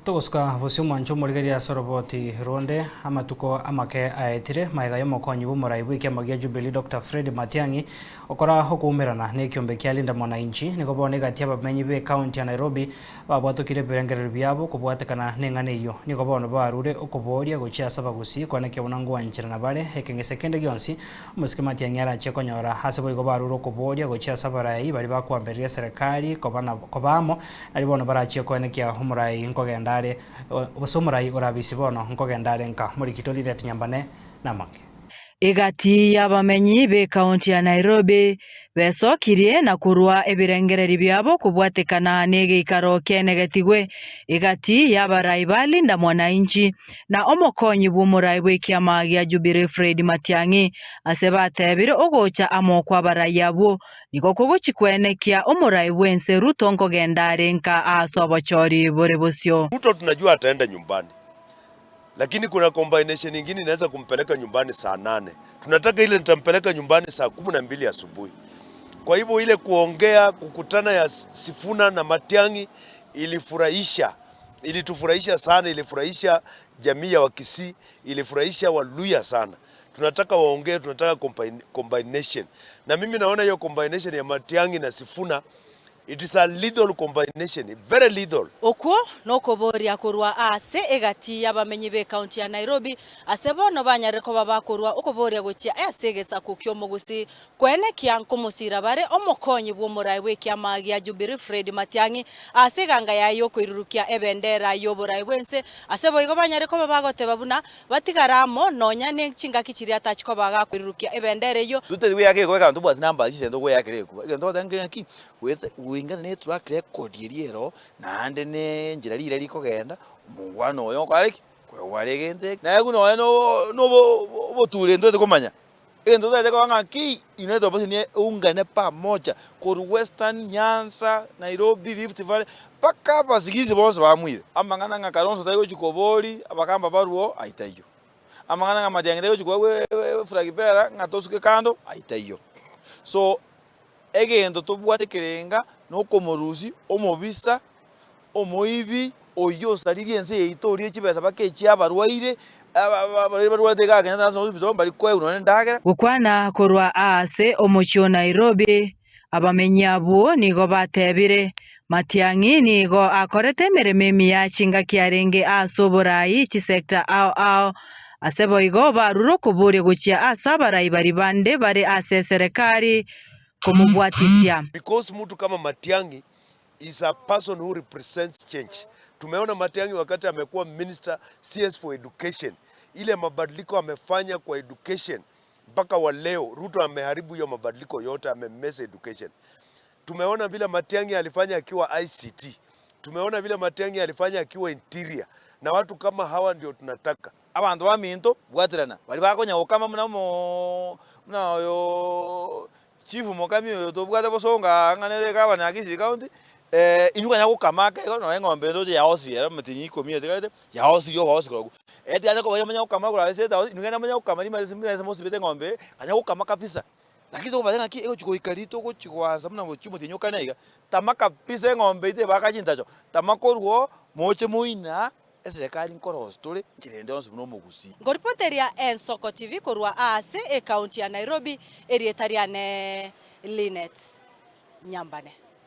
Togosuka bosio omwancho omorigereria ase oroboti ronde amatuko amake aetire, magega y'omokonyi bw'omorai bw'ekiama gia Jubilee Doctor Fred Matiang'i okora okoumerana n'ekiombe kia Linda Mwananchi, nigo bono egati y'abamenyi b'ecounty ya Nairobi babwatokire ebirengererio biabo kobwatekana neng'ana eyio. Nigo bono barure okoboria gochia ase abagusii koenekia buna ngoancherana bare ekeng'ese kende gionsi omosike Matiang'i arachie konyora. Ase boigo barure okoboria gochia ase abarai baria bakoambereria eserekari koba koba amo Aria bono barachie koenekia omorai nkogenda are, gose omorai orabisi bono nkogenda are nka. Morikito riria tinyambane namange. Egati y'abamenyi b'ekaunti ya Nairobi besokirie na korua ebirengererio biabo kobwatekana n'egeikaro kiaenegetigwe egati y'abarai ba Linda Mwananchi na omokonyi bw'omorai bw'ekiama gia Jubilee Fred Matiang'i ase batebire ogocha amo kw'abarai abwo Nigo kogochia kwenekia omorai bw'ense Ruto nkogenda are nka aase obochori bore bosio. Ruto tunajua ataenda nyumbani lakini kuna combination ingine inaweza kumpeleka nyumbani saa nane. Tunataka ile nitampeleka nyumbani saa 12 asubuhi. Kwa hivyo ile kuongea kukutana ya Sifuna na Matiang'i ilifurahisha, ilitufurahisha sana, ilifurahisha jamii ya Wakisii, ilifurahisha Waluhya sana. Tunataka waongee, tunataka combination. Na mimi naona hiyo combination ya Matiang'i na Sifuna it is a lethal combination, very lethal. Okwo nokoboria korwa ase egati y'abamenyi b'ecounty ya Nairobi ase bono banyarire koba bakorua okoboria gochia ase egesaku ki'omogusii Koenekia nkomosiira bare omokonyi bw'omoraai bw'ekiama gia Jubilee Fred Matiang'i ase eganga yaye y'okoirurukia ebendera y'oboraai bw'ense, ase boigo banyare koba bagoteba buna batigare amo nonya ne chingaki chiria atachi koba gakoirurukia ebendera eyio. Totari goeaka egekuba ekero tobwati namba chisente ogoeakera egekuba. Egento togoteba nkeri ng'aki, goeta goingana ne etrack record eria ero, naende ne enchera riria rikogenda, omongwana oyo okore ki? Koegwa are egento eke. Naye buna oye no no oboture ntobwate komanya. Egento totaete koba ng'a ki, United Opposition eungane pamoja korwa Western, Nyanza, Nairobi, Rift Valley, mpaka abasigisi bonsi bamuire. Amang'ana ng'a Kalonzo tari gochia kobori abakamba barwo, ayio taiyo. Amang'ana ng'a Matiang'i tari gochia koegwa eflag bearer ng'a tosuke kando, ayio taiyo. So, egento tobwate ekerenga nokomorusia omobisa Omoibi oyio osaririe ense yaito orie chibesa mpaka echi'abarwaire, abarwaire barwarete igaa Kenyatta National Hospital mbari koegwa nonya nendagera. Gokwana korwa aase omochie o Nairobi, abamenyi abwo nigo batebire, Matiang'i nigo akorete emeremo emiya chingaki arenge ase oborai chisector ao ao, ase boigo barure okoboria gochia ase abarai baria bande bare ase eserekari komobwatisia. Because mtu kama Matiang'i is a person who represents change. Tumeona Matiang'i wakati amekuwa minister CS for education, ile mabadiliko amefanya kwa education mpaka wa leo Ruto ameharibu hiyo mabadiliko yote, amemess education. Tumeona vile Matiang'i alifanya akiwa ICT, tumeona vile Matiang'i alifanya akiwa interior, na watu kama hawa ndio tunataka. Abanto baminto, bwaterana, baria bakonya gokama buna omoo buna oyoo chief mokami oyo tobwate bosongo aa ng'a nere egavana ya Kisii county, inwe konya gokama ake igo nonye eng'ombe ende oche yaosirie ere emetienyi ikomi etigarete, yaosirie obaosi korokwo. Etigacha koba manya gokama korwa ase etaoni, inwe genda manya gokama rimanye ase mosibete eng'ombe eye, konya gokama kabisa. Lakini tokobasa ng'aki egochi goika rituko ogochi goansa buna gochia omotienyi okane iga, tama kabisa eng'ombe eyio tebaka chintacho, tama korwa oo, moche moina. Eserekari nkorosia tore nchera ende yonsi buna omogusii. Nkoripoteria Ensoko TV korwa aase ecounty ya Nairobi, erieta riane Linet Nyambane.